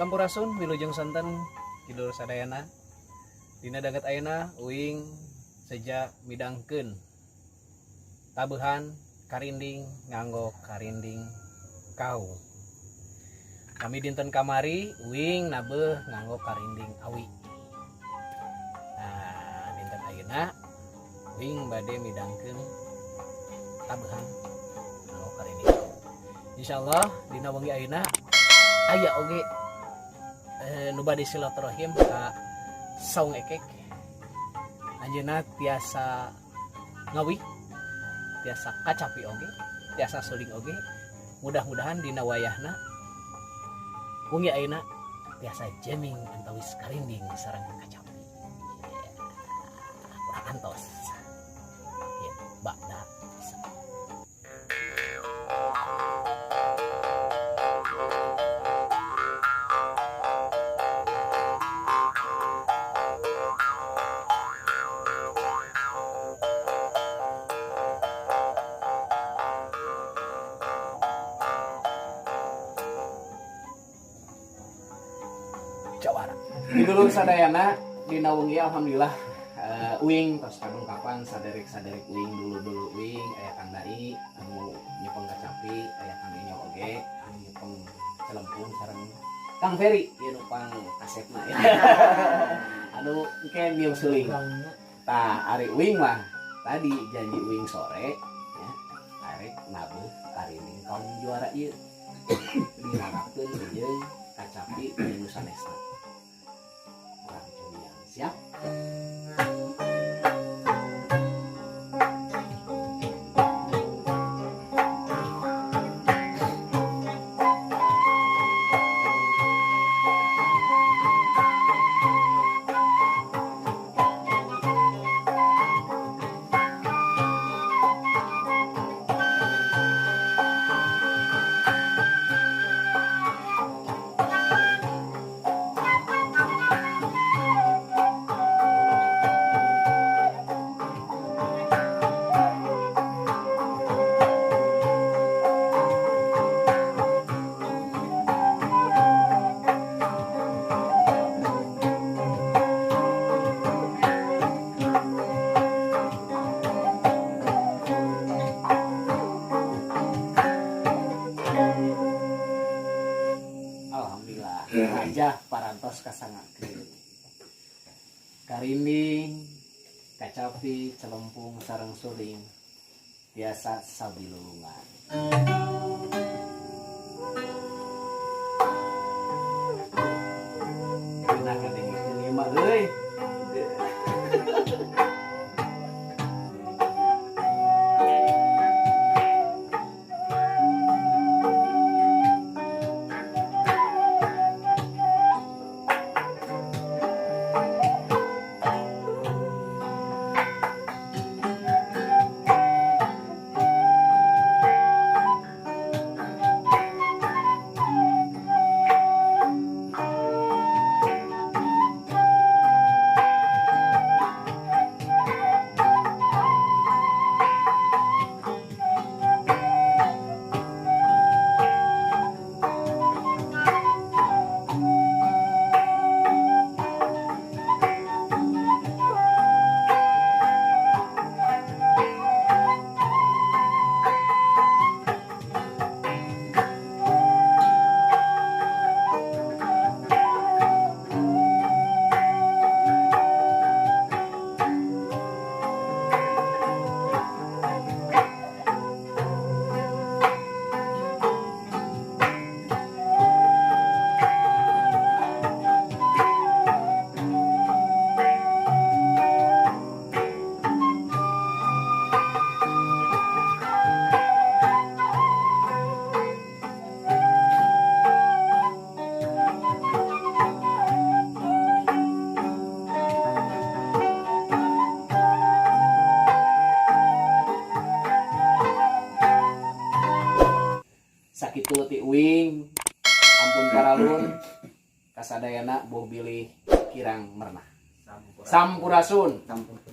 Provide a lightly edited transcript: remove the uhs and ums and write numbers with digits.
Sampurasun, wilujeng sonten kidul sadayana. Dina danget ayeuna uing seja midangkeun tabehan karinding nganggo karinding kau. Kami dinten kamari uing nabeuh nganggo karinding awi. Nah, dinten ayeuna uing bade midangkeun tabehan nganggo karinding kau. Insyaallah dina wengi ayeuna aya oge nu bade silaturahim ka Saung Ekek. Anjeunna tiasa ngawi, tiasa kacapi oge, tiasa suling oge. Mudah-mudahan dina wayahna wengi ayeuna tiasa jamming antawis karinding sareng kacapi. Yeah. Kurang antos. Ya, bakda. Jawara. Dulur sadayana dina wengi alhamdulillah uing tos kadungkapan saderek-saderek uing dulu-dulu uing aya Kang Dari anu nyepeng kacapi, aya Kang Inyo oge anu nyepeng celempung sareng Kang Ferry ieu nu pang kasepna ya. Anu engke miung suling. Tah ari uing mah tadi janji uing sore ya arek nabeuh karinding kaum juara ieu dirarapkeun jeung kacapi jeung nu sanesna. Urang cobian siap. Alhamdulillah aja parantos kasangakeun karinding kacapi celempung sareng suling biasa sabilulungan. Nah, kadengkeun ieu mah euy. Sakitu ti uing, ampun paralun kasadayana boh bilih kirang merenah. Sampurasun. Sampurasun.